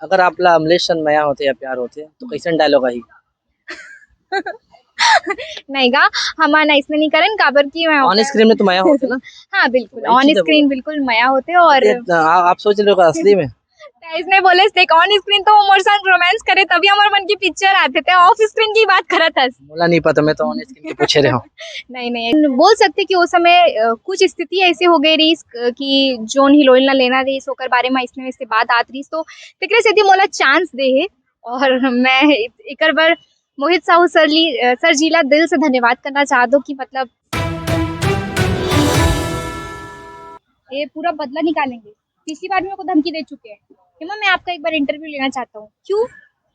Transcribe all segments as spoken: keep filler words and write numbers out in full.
अगर आप ला अमलेश सन मया होते या प्यार होते तो कैसन डायलॉग आही? नहीं गा, हमन अइसने नहीं करन, काबर कि मैं ऑन स्क्रीन में तो मया होते ना। हाँ, बिल्कुल, वही ऑन चीज है स्क्रीन बिल्कुल मया होते। और ये, आ, आप सोच रहे हो असली में? इसने बोले देख, ऑन स्क्रीन तो वो मोर संग रोमांस करे, तभी हमर मन की पिक्चर आथे, ते ऑफ स्क्रीन की बात करत हस। मोला नहीं पता, मैं तो ऑन स्क्रीन के पूछे रहे हूँ। नहीं, नहीं, बोल सकते कि वो समय अ, कुछ स्थिति ऐसे हो गई रही कि जोन हीरोइन ला लेना रही, ओकर बारे में इसने से बात आत रही, तो तेकरे सेती मोला चांस दे हे। और मैं एकर बर मोहित साहू सर ली अ, सर जी ला दिल से धन्यवाद करना चाहत हूँ कि मतलब ये पूरा बदला निकालेंगे। पिछली बार भी मेरे को धमकी दे चुके हैं। हेमा, मैं आपका एक बार इंटरव्यू लेना चाहता हूँ। क्यों?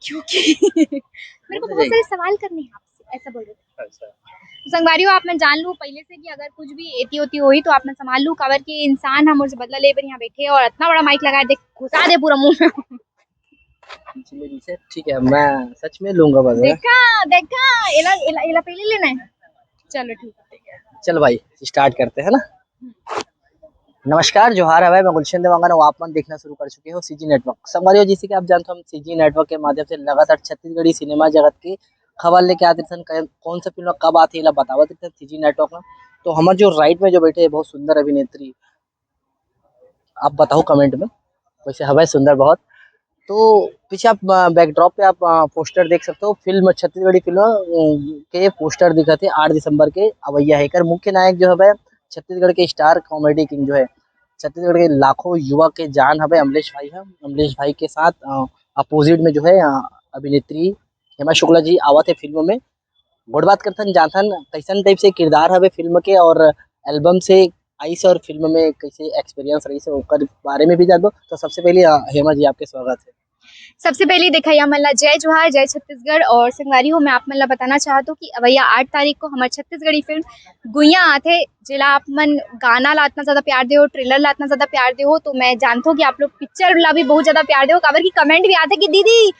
क्योंकि मेरे को बहुत सारे सवाल करने हैं आपसे, ऐसा बोल रहे थे। अच्छा। तो संगवारी हो, आप मैं जान लूँ पहले से कि अगर कुछ भी एती होती होई तो आप मैं संभाल लूँ, काबर कि इंसान हम उससे बदला ले बर यहाँ बैठे हैं और इतना बड़ा माइक लगा देख घुसा दे पूरा मुंह में। ठीक है, मैं सच में लूंगा बदला। देखा, देखा, एला एला एला पहले लेना है। चलो ठीक है। चल भाई, स्टार्ट करते हैं ना। नमस्कार, जोहार हवय, मैं गुलशन देवांगन अउ आप मन देखना शुरू कर चुके हो सीजी नेटवर्क। संगवारी हो, जैसे कि आप जानते हो, हम सीजी नेटवर्क के माध्यम से लगातार छत्तीसगढ़ी सिनेमा जगत के खबर लेके आते रहथन, कै-, कौन सा फिल्म कब आथे, एला बतावत रहथन सीजी नेटवर्क में। तो हमर जो राइट में जो बैठे हैं, बहुत सुंदर अभिनेत्री, आप बताओ कमेंट में, वैसे हवय सुंदर बहुत। तो पीछे आप बैकड्रॉप पे आप पोस्टर देख सकते हो, फिल्म, छत्तीसगढ़ी फिल्म अ, के पोस्टर दिखत हे, आठ दिसंबर के अवैया हे। एकर मुख्य नायक जो हवय छत्तीसगढ़ के स्टार कॉमेडी किंग जो है, छत्तीसगढ़ के लाखों युवा के जान हवय अमलेश भाई ह। अमलेश भाई के साथ अपोजिट में जो है अ, अभिनेत्री हेमा शुक्ला जी आवत हे फिल्म में। गोठ बात करथन, जानथन कैसन टाइप से किरदार हवे फिल्म के और एल्बम से आइस और फिल्म में कैसे एक्सपीरियंस रहिस हे, ओकर बारे में भी जानबो। तो सबसे पहले अ, हेमा जी, आपके स्वागत है। सबसे पहले देखा या मन ला जय जोहार, जय छत्तीसगढ़। और संगवारी हो, मैं आप मन ला बताना चाहत हूँ कि अवैया आठ तारीख को हमार छत्तीसगढ़ी फिल्म गुइया आथे, जेला आप मन गाना ला इतना ज्यादा प्यार दे हो, ट्रेलर ला इतना ज्यादा प्यार दे हो, तो मैं जानत हूँ कि आप लोग पिक्चर ला भी बहुत ज्यादा प्यार दे हो, काबर की कमेंट भी आथे कि दीदी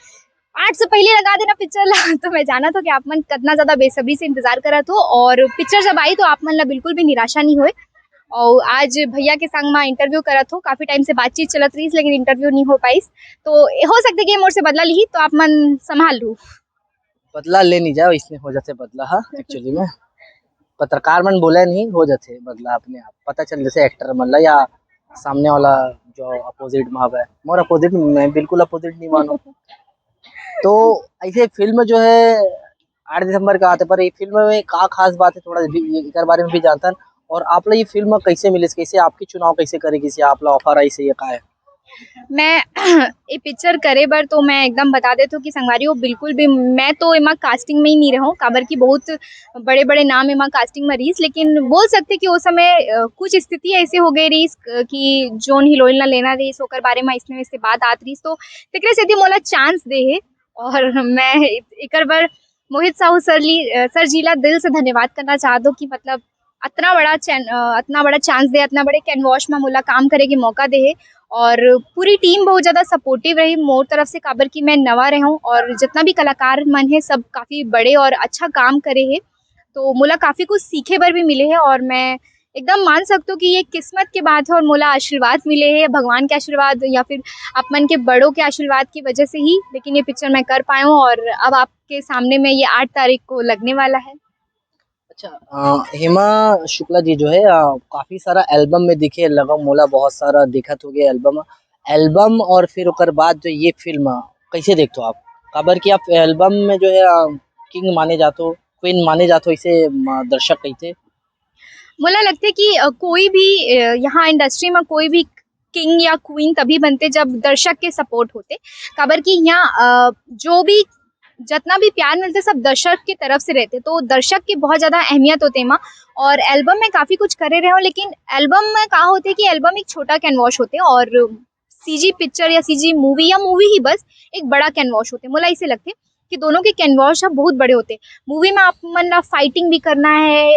आठ से पहले लगा देना पिक्चर ला। तो मैं जानत हूँ कि आप मन कितना ज्यादा बेसब्री से इंतजार करत हो और पिक्चर जब आई तो आप मन ला बिल्कुल भी निराशा नहीं होए। और आज भैया के संग में इंटरव्यू करत हो, काफी टाइम से बातचीत चलत रहीस लेकिन इंटरव्यू नहीं हो पाइस, तो हो सकथे कि मोर से बदला लिही, तो आप मन संभाल लू। बदला ले नहीं जाओ, इसमें हो जाथे बदला। हाँ, एक्चुअली में पत्रकार मन बोले नहीं, हो जाथे बदला अपने आप, पता चल जैसे एक्टर मन ला या सामने वाला जो अपोजिट में हवे, मोर अपोजिट, मैं बिल्कुल अपोजिट नहीं मानो। तो ऐसे फिल्म जो है आठ दिसंबर का आथे, पर ये फिल्म में का खास बात है, थोड़ा भी एकर बारे में भी जानथन। और आप ला ये फिल्म कैसे मिलिस, कैसे आपकी चुनाव कैसे करे, कैसे आप ला ऑफर आइस, ये का है? मैं ये पिक्चर करे बर तो मैं एकदम बता देत हूँ कि संगवारी हो, बिल्कुल भी मैं तो एमा कास्टिंग में ही नहीं रहूँ, काबर की बहुत बड़े बड़े नाम एमा कास्टिंग में रहीस, लेकिन बोल सकथे कि वो समय अ, कुछ स्थिति ऐसे हो गए रहीस अ, कि जोन हीरोइन ला लेना रहीस, ओकर बारे में इसने से बात आत रहीस, तो तेकरे सेती मोला चांस दे हे। और मैं एकर बर मोहित साहू सर ली अ, सर जी ला दिल से धन्यवाद करना चाहत हूँ कि मतलब अतना बड़ा चैन अ, अतना बड़ा चांस दे, अतना बड़े कैनवास में मोला काम करे के मौका दे हे। और पूरी टीम बहुत ज्यादा सपोर्टिव रही मोर तरफ से, काबर कि मैं नवा रहूं और जितना भी कलाकार मन हे सब काफी बड़े और अच्छा काम करे हे, तो मोला काफी कुछ सीखे बर भी मिले हे। और मैं एकदम मान सकत हूँ कि ये किस्मत के बात है और मोला आशीर्वाद मिले हे, भगवान के आशीर्वाद या फिर आप मन के बड़ों के आशीर्वाद की वजह से ही लेकिन ये पिक्चर मैं कर पाया हूँ। और अब आपके सामने में ये आठ तारीख को लगने वाला है। अच्छा, अ, हेमा शुक्ला जी जो है अ, काफी सारा एल्बम में दिखे, लगा मोला बहुत सारा दिखत हो गया एल्बम। एल्बम और फिर ओकर बाद जो ये फिल्म, कैसे देखते हो आप? काबर कि आप एल्बम में जो है किंग माने जाते हो, क्वीन माने जाते हो, इसे म, दर्शक कहते। मोला लगथे कि अ, कोई भी अ, यहाँ इंडस्ट्री में कोई भी किंग या क्वीन तभी बनते जब दर्शक के सपोर्ट होते, काबर कि यहाँ अ, जो भी जतना भी प्यार मिलते सब दर्शक के तरफ से रहते, तो दर्शक के बहुत ज्यादा अहमियत होते एमा। और एल्बम में काफी कुछ करे रहे हो, लेकिन एल्बम में का होते कि एल्बम एक छोटा कैनवास होते और सीजी पिक्चर या सीजी मूवी या मूवी ही बस एक बड़ा कैनवास होते। मोला ऐसे लगते कि दोनों के कैनवास ह बहुत बड़े होते। मूवी में आप मन ला फाइटिंग भी करना है,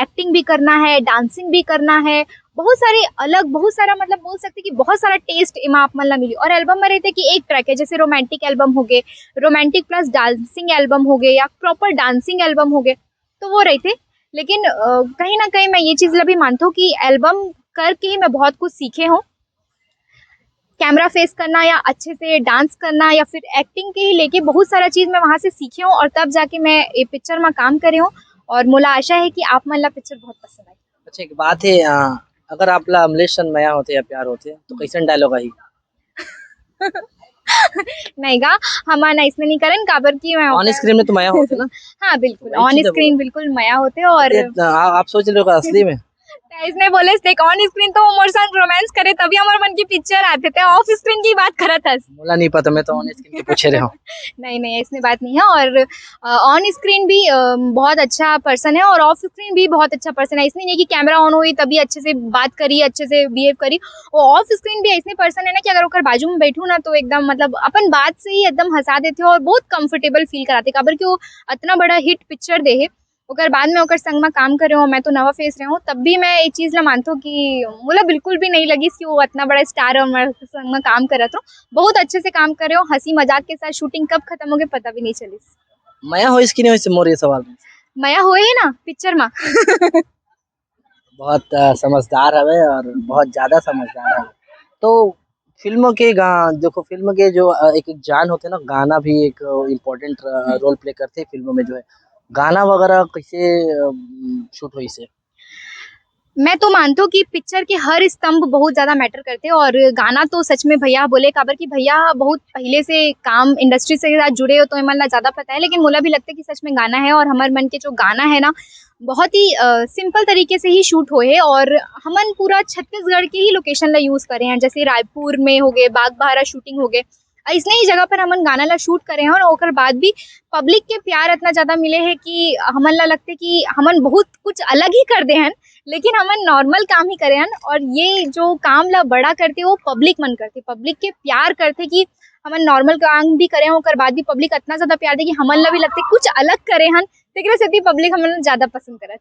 एक्टिंग भी करना है, डांसिंग भी करना है, बहुत सारे अलग, बहुत सारा मतलब बोल सकते कि बहुत सारा टेस्ट एमा आप मन ला मिली। और एल्बम में रहते कि एक ट्रैक है, जैसे रोमांटिक एल्बम हो गए, रोमांटिक प्लस डांसिंग एल्बम हो गए या प्रॉपर डांसिंग एल्बम हो गए, तो वो रहते। लेकिन अ, कहीं ना कहीं मैं ये चीज ला भी मानता हूँ कि एल्बम करके ही मैं बहुत कुछ सीखे हूँ। कैमरा फेस करना या अच्छे से डांस करना या फिर एक्टिंग के ही लेके बहुत सारा चीज मैं वहां से सीखे हूँ और तब जाके मैं ये पिक्चर में काम करे हूँ। और मोला आशा है कि आप मन ला पिक्चर बहुत पसंद आए। अच्छा, एक बात है, अ, अगर आप ला अमलेश सन मया होते या प्यार होते तो कैसन डायलॉग आई? नहीं गा, हमन ऐसने नहीं करन, काबर कि मैं ऑन स्क्रीन में तो मया होते ना। हाँ, बिल्कुल वही ऑन चीज है स्क्रीन बिल्कुल मया होते। और ये, आ, आप सोच रहे हो असली में? इसने बोले देख, ऑन स्क्रीन तो वो मोर संग रोमांस करे तभी हमारे मन की पिक्चर आते थे, ऑफ स्क्रीन की बात करत हस। मोला नहीं पता, मैं तो ऑन स्क्रीन के पूछे रहे हूँ। नहीं नहीं, ऐसने बात नहीं है। और ऑन स्क्रीन भी अ, बहुत अच्छा पर्सन है और ऑफ स्क्रीन भी बहुत अच्छा पर्सन है। इसने नहीं कि कैमरा ऑन हुई तभी अच्छे से बात करी, अच्छे से बिहेव करी। वो ऑफ स्क्रीन भी ऐसने पर्सन है ना कि अगर ओकर बाजू में बैठू ना तो एकदम मतलब अपन बात से ही एकदम हंसा देते हो और बहुत कंफर्टेबल फील कराते, काबर कि वो इतना बड़ा हिट पिक्चर दे है। ओकर बाद में ओकर संग में काम करे हो, मैं तो नवा फेस रहे हूँ, तब भी मैं ये चीज ला मानतो कि मोला बिल्कुल भी नहीं लगिस कि वो इतना बड़ा स्टार और मेरे संग में काम करत रहो। बहुत अच्छे से काम करे हो, हंसी मजाक के साथ। शूटिंग कब खत्म हो गई पता भी नहीं चलिस। मया होइस कि नहीं होइस मोर ये सवाल में। मया होए ना पिक्चर में। बहुत अ, समझदार हवे और बहुत ज्यादा समझदार हवे। तो फिल्म के गा देखो, फिल्म के जो अ, एक एक जान होते ना, गाना भी एक इम्पोर्टेंट रोल प्ले करते फिल्म में जो है। गाना वगैरह कैसे शूट होइस हे? मैं तो मानती हूँ कि पिक्चर के हर स्तंभ बहुत ज्यादा मैटर करते हैं और गाना तो सच में भैया बोले, काबर कि भैया बहुत पहले से काम इंडस्ट्री से साथ जुड़े हो तो एमन ला ज्यादा पता है, लेकिन मोला भी लगता है कि सच में गाना है और हमर मन के जो गाना है ना बहुत ही सिंपल तरीके से ही शूट होए है और हमन पूरा छत्तीसगढ़ के ही लोकेशन ला यूज करे हैं, जैसे रायपुर में हो गए, बागबाहरा शूटिंग हो गए, ऐसने ही जगह पर हमन गाना ला शूट करे हैं और ओकर बाद भी पब्लिक के प्यार इतना ज्यादा मिले है कि हमन ला लगते कि हमन बहुत कुछ अलग ही कर दे हन, लेकिन हमन नॉर्मल काम ही करे हन। और ये जो काम ला बड़ा करते वो पब्लिक मन करते, पब्लिक के प्यार करते कि हमन नॉर्मल काम भी करे हन, ओकर बाद भी पब्लिक इतना ज्यादा प्यार दे कि हमन ला भी लगते कुछ अलग करे हन, तेकरे सेती पब्लिक हमन ला ज्यादा पसंद करत।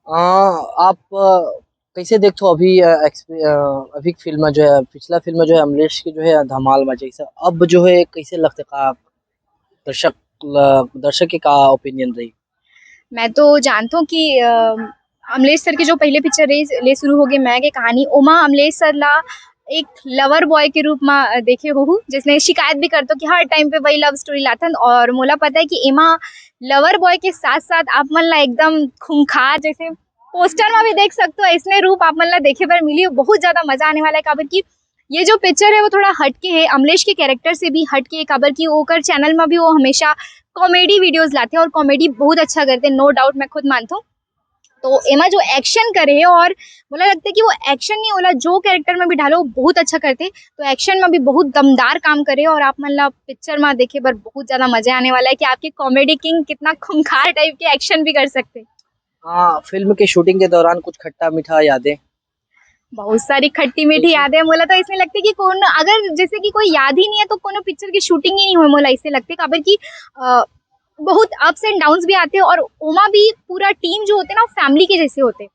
आ, आप अ, कैसे देखते हो अभी अ, एक्सपी- अ, अभी फिल्म जो है, पिछला फिल्म जो है अमलेश की जो है धमाल मचाई सर, अब जो है कैसे लगते का दर्शक ल- दर्शक के का ओपिनियन रही? मैं तो जानता हूँ कि अ, अमलेश सर के जो पहले पिक्चर रही ले शुरू हो गए मैं के कहानी, ओमा अमलेश सर ला एक लवर बॉय के रूप में देखे हो, जिसने शिकायत भी करतो कि हर टाइम पे वही लव स्टोरी लाथन। और मोला पता है कि एमा लवर बॉय के साथ साथ आप मन ला एकदम खूंखार, जैसे पोस्टर में भी देख सकते हो, ऐसने रूप आप मन ला देखे बर मिली। बहुत ज्यादा मजा आने वाला है, काबर कि ये जो पिक्चर है वो थोड़ा हटके है, अमलेश के कैरेक्टर से भी हटके है, काबर कि ओकर चैनल में भी वो हमेशा कॉमेडी वीडियोज लाते हैं और कॉमेडी बहुत अच्छा करते हैं, नो डाउट मैं खुद मानता हूँ। तो एमा जो एक्शन करे है और मोला लगता है कि वो एक्शन नहीं, ओला जो कैरेक्टर में भी डालो बहुत अच्छा करते, तो एक्शन में भी बहुत दमदार काम करे और आप मन ला पिक्चर में देखे बर बहुत ज्यादा मजा आने वाला है कि आपके कॉमेडी किंग कितना खूंखार टाइप के एक्शन भी कर सकते। हाँ, फिल्म के शूटिंग के दौरान कुछ खट्टा मीठा यादें? बहुत सारी खट्टी मीठी यादें। मोला तो ऐसे लगते कि कौन, अगर जैसे कि कोई याद ही नहीं है तो कोनो पिक्चर की शूटिंग ही नहीं हुई, मोला ऐसे लगते, काबर कि अ, बहुत अप्स एंड डाउन्स भी आते हैं और ओमा भी पूरा टीम जो होते ना फैमिली के जैसे होते।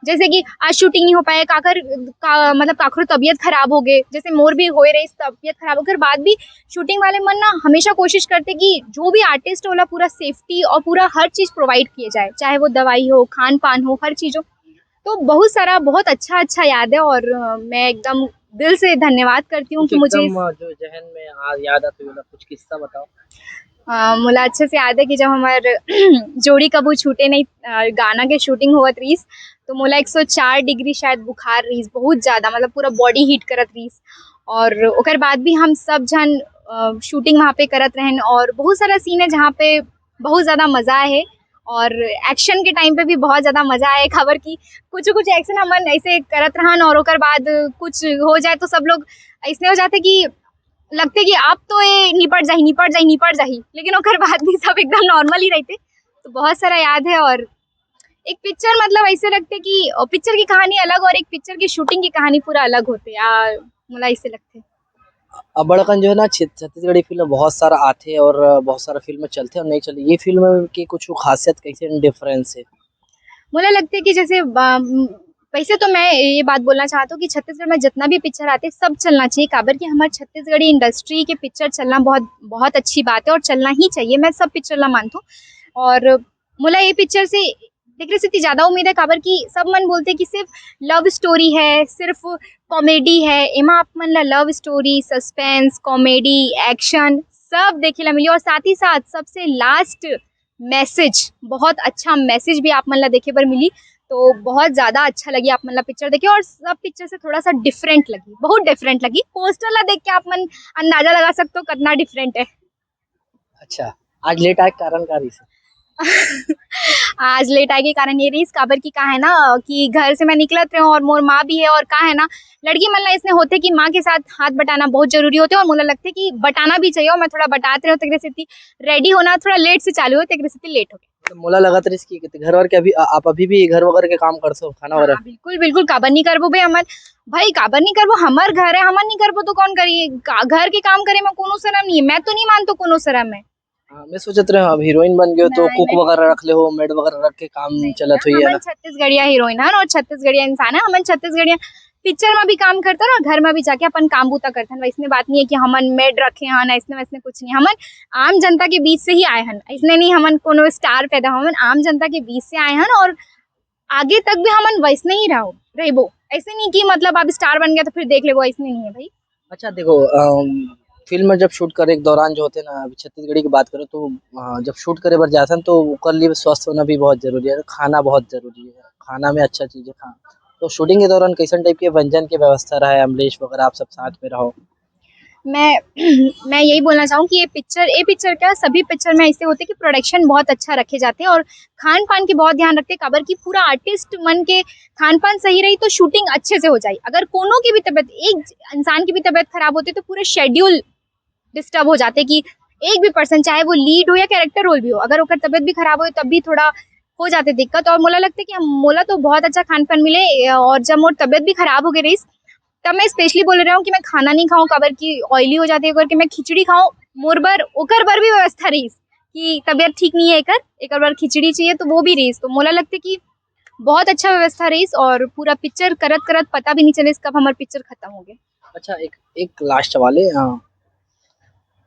जैसे कि आज शूटिंग नहीं हो पाया, काकर का, मतलब काकरो तबीयत खराब हो गए, जैसे मोर भी होए रही तबीयत खराब होकर बाद भी शूटिंग वाले मन ना हमेशा कोशिश करते कि जो भी आर्टिस्ट होला पूरा सेफ्टी और पूरा हर चीज प्रोवाइड किए जाए, चाहे वो दवाई हो, खान पान हो, हर चीज हो। तो बहुत सारा बहुत अच्छा अच्छा याद है और अ, मैं एकदम दिल से धन्यवाद करती हूँ कि मुझे इस जो जहन में याद आते कुछ किस्सा बताओ। अ, मोला अच्छे से याद है कि जब हमार जोड़ी कबू छूटे नहीं अ, गाना के शूटिंग होवत रहीस, तो मोला एक सौ चार डिग्री शायद बुखार रहीस, बहुत ज्यादा, मतलब पूरा बॉडी हीट करत रहीस। और ओकर बाद भी हम सब झन शूटिंग वहाँ पे करत रहन और बहुत सारा सीन है जहाँ पे बहुत ज्यादा मजा आए है। और एक्शन के टाइम पे भी बहुत ज्यादा मजा आए, काबर कि कुछ कुछ एक्शन हमन ऐसे करत रहन और ओकर बाद कुछ हो जाए तो सब लोग ऐसने हो जाते कि लगते कि अब तो ये निपट जाही, निपट जाही, निपट जाही, लेकिन ओकर बाद भी सब एकदम नॉर्मल ही रहते। तो बहुत सारा याद है और एक पिक्चर मतलब ऐसे लगते कि पिक्चर की कहानी अलग और एक पिक्चर की शूटिंग की कहानी पूरा अलग होते। मोला ऐसे लगते। अब बड़कन जो है ना छत्तीसगढ़ी फिल्म बहुत सारा आते और बहुत सारा फिल्म चलते और नहीं चलते, ये फिल्म की कुछ खासियत कैसे डिफरेंस है? मोला लगते कि जैसे वैसे तो मैं ये बात बोलना चाहता हूँ कि छत्तीसगढ़ में जितना भी पिक्चर आते सब चलना चाहिए, काबर कि हमारे छत्तीसगढ़ी इंडस्ट्री के पिक्चर चलना बहुत बहुत अच्छी बात है और चलना ही चाहिए। मैं सब पिक्चर ला मानता हूँ और मोला ये पिक्चर से तेकरे सेती ज्यादा उम्मीद है, काबर कि सब मन बोलथे कि सिर्फ लव स्टोरी है, सिर्फ कॉमेडी है। एमा आप मन ला लव स्टोरी, सस्पेंस, कॉमेडी, एक्शन सब देखे ला मिली, और साथ ही साथ सबसे लास्ट मैसेज, बहुत अच्छा मैसेज भी आप मन ला देखे बर मिली। तो बहुत ज्यादा अच्छा लगी आप मन ला पिक्चर देखे, और सब पिक्चर से थोड़ा सा डिफरेंट लगी, बहुत डिफरेंट लगी। पोस्टर ला देख के आप मन अंदाजा लगा सकते हो कितना डिफरेंट है। अच्छा, आज लेट आए के कारण का रहिस? आज लेट आए के कारण ये रहिस, काबर कि का है ना कि घर से मैं निकलत रहे हूँ और मोर माँ भी है, और का है ना, लड़की मन ला इसने होथे कि माँ के साथ हाथ बटाना बहुत जरूरी होथे, और मोला लगथे कि बटाना भी चाहिए, और मैं थोड़ा बटात रहे हूँ, तेकरे सेती रेडी होना थोड़ा लेट से चालू हो, तेकरे सेती लेट हो गया। तो मोला लगत रहिस कि कि घर वर के अभी आ- आप अभी भी घर वगैरह के काम करथो, खाना वगैरह? हाँ, बिल्कुल बिल्कुल, काबर नहीं करबो बे हमन, भाई काबर नहीं करबो, हमर घर है, हमन नहीं करबो तो कौन करी? का- घर के काम करे में कोनो शरम नहीं है, मैं तो नहीं मानतो कोनो शरम है। हाँ, मैं सोचत रहे अब हीरोइन बन गए तो नहीं, कुक नहीं। वगैरह रख ले हो, मेड वगैरह रख के काम नहीं, चलत हुई है हमन ना। छत्तीसगढ़िया हीरोइन हन और छत्तीसगढ़िया इंसान है, हमन छत्तीसगढ़िया पिक्चर में भी काम करथन और घर में भी जाके अपन काम बूता करथन। वैसने बात नहीं है कि हमन मेड रखे हन, ऐसने वैसने कुछ नहीं, हमन आम जनता के बीच से ही आए हन। ऐसने नहीं हमन कोनो स्टार पैदा, हमन आम जनता के बीच से आए हन और आगे तक भी हमन वैसने ही रहो रहबो। ऐसे नहीं कि मतलब अब स्टार बन गया तो फिर देख लेबो, ऐसने नहीं है भाई। अच्छा देखो, अम, फिल्म जब शूट करे के दौरान जो होथे ना, अभी छत्तीसगढ़ी की बात करो तो अ, जब शूट करे बर जाथन तो ओकर लिए स्वस्थ होना भी बहुत जरूरी है, खाना बहुत जरूरी है, खाना में अच्छा चीज है खाना। तो शूटिंग के दौरान कैसन टाइप के व्यंजन के व्यवस्था रहा है, अमलेश वगैरह आप सब साथ में रहो? मैं मैं यही बोलना चाहूँ कि ये पिक्चर, ये पिक्चर क्या, सभी पिक्चर में ऐसे होते कि प्रोडक्शन बहुत अच्छा रखे जाते हैं और खान पान के बहुत ध्यान रखते हैं, काबर कि पूरा आर्टिस्ट मन के खान पान सही रही तो शूटिंग अच्छे से हो जाए। अगर कोनो की भी तबीयत, एक इंसान की भी तबीयत खराब होती तो पूरे शेड्यूल डिस्टर्ब हो जाते कि एक भी पर्सन, चाहे वो लीड हो या कैरेक्टर रोल भी हो, अगर ओकर तबीयत भी खराब हो तब भी थोड़ा हो जाते दिक्कत। और मोला लगता है कि हम, मोला तो बहुत अच्छा खान पान मिले, और जब मोर तबीयत भी खराब हो गई रही तब मैं स्पेशली बोल रहा हूँ कि मैं खाना नहीं खाऊँ, काबर कि ऑयली हो जाती है करके मैं खिचड़ी खाऊँ, मोर बर ओकर बर भी व्यवस्था रहीस कि तबीयत ठीक नहीं है एकर, एकर बर खिचड़ी चाहिए, तो वो भी रहीस। तो मोला लगता है कि बहुत अच्छा व्यवस्था रहीस और पूरा पिक्चर करत करत पता भी नहीं चले कब हमार पिक्चर खत्म हो गया। अच्छा, एक एक लास्ट सवाल है। अ,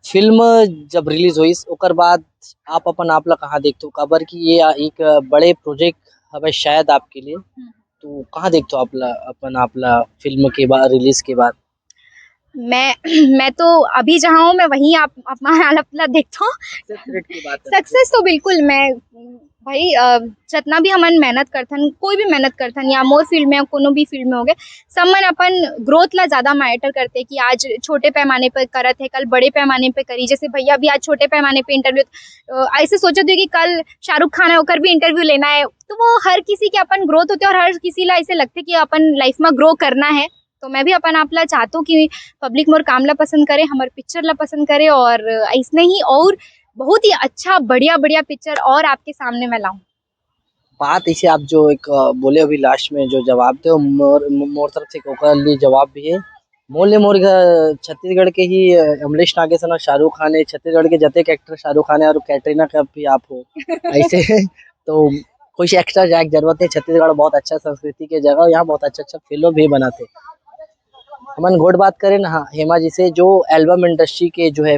फिल्म जब रिलीज होइस ओकर बाद आप अपन आप ला कहाँ देखते हो, काबर कि ये एक बड़े प्रोजेक्ट हवे शायद आपके लिए, तो कहाँ देखते हो आप ला, अपन आप ला फिल्म के बाद, रिलीज के बाद? मैं मैं तो अभी जहाँ हूँ मैं वहीं आप अपना हालत ला देखता हूँ। सक्सेस रेट की बात करें तो? सक्सेस तो बिल्कुल मैं भाई अ, जितना भी हमन मेहनत करथन, कोई भी मेहनत करथन या मोर फील्ड में कोनो भी फील्ड में हो गए, सब मन अपन ग्रोथ ला ज्यादा मैटर करते कि आज छोटे पैमाने पर करत है, कल बड़े पैमाने पे करी। जैसे भैया भी आज छोटे पैमाने पे इंटरव्यू, ऐसे सोचत हुए कि कल शाहरुख खान है ओकर भी इंटरव्यू लेना है, तो वो हर किसी के अपन ग्रोथ होते और हर किसी ला ऐसे लगते कि अपन लाइफ में ग्रो करना है। तो मैं भी अपन आप ला चाहता हूँ कि पब्लिक मोर काम ला पसंद करे, हमर पिक्चर ला पसंद करे और ऐसने ही और बहुत ही अच्छा बढ़िया बढ़िया पिक्चर और आपके सामने मैं लाऊं। बात इसे आप जो एक अ, बोले अभी लास्ट में जो जवाब दे मोर मोर तरफ से ओकर लिए जवाब भी है। मोर ले मोर घर छत्तीसगढ़ के ही अ, अमलेश नागेश और शाहरुख खान है, छत्तीसगढ़ के जतेक एक्टर शाहरुख खान है और कैटरीना कैफ भी आप हो ऐसे। तो कोई से एक्स्ट्रा जाए के जरूरत नहीं, छत्तीसगढ़ बहुत अच्छा संस्कृति के जगह, यहाँ बहुत अच्छा अच्छा फिल्म भी बनाते। हमन गोठ बात करें ना, हाँ, हेमा जी से जो एल्बम इंडस्ट्री के जो है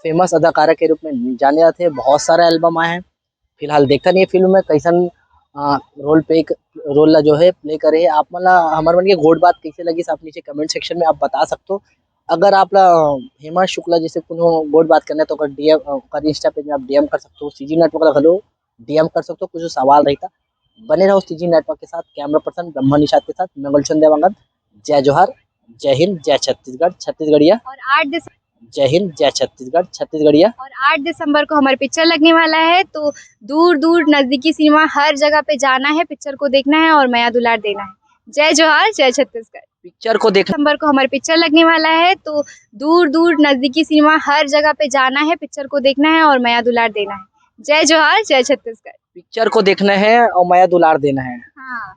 फेमस अदाकारा के रूप में जाने जाते हैं, बहुत सारा एल्बम आए हैं। फिलहाल देखा नहीं फिल्म में कैसन रोल पे रोल ला जो है प्ले करे है। आप मन ला हमर मन के गोठ बात कैसे लगी आप नीचे कमेंट सेक्शन में आप बता सकते हो। अगर आप ला हेमा शुक्ला जैसे कोनो गोठ बात करना है तो ओकर डीएम ओकर इंस्टा पेज में आप डीएम कर सकते हो, सीजी नेटवर्क ला घलो डीएम कर सकते हो। कुछ सवाल रहता बने रहो सीजी नेटवर्क के साथ, कैमरा पर्सन ब्रह्मा निषाद के साथ मैं गुलशन देवांगन। जय जोहार, जय हिंद, जय छत्तीसगढ़, छत्तीसगढ़िया। और आठ दिसंबर जय हिंद, जय छत्तीसगढ़, छत्तीसगढ़िया। और आठ दिसंबर को हमारे पिक्चर लगने वाला है, तो दूर दूर नजदीकी सिनेमा हर जगह पे जाना है, पिक्चर को देखना है और मया दुलार देना है। जय जोहार, जय छत्तीसगढ़। पिक्चर को देखना दिसंबर को हमारे पिक्चर लगने वाला है, तो दूर दूर नजदीकी सिनेमा हर जगह पे जाना है, पिक्चर को देखना है और मया दुलार देना है। जय जोहार, जय छत्तीसगढ़। पिक्चर को देखना है और मया दुलार देना है। हाँ,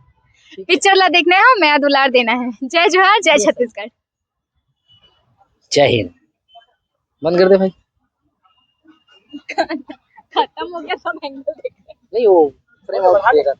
पिक्चर ला देखना है और मया दुलार देना है। जय जोहार, जय छत्तीसगढ़। जय हिंद। बंद कर दे भाई। खत्म हो गया सब एंगल। नहीं, वो फ्रेम आउट दे रहा था।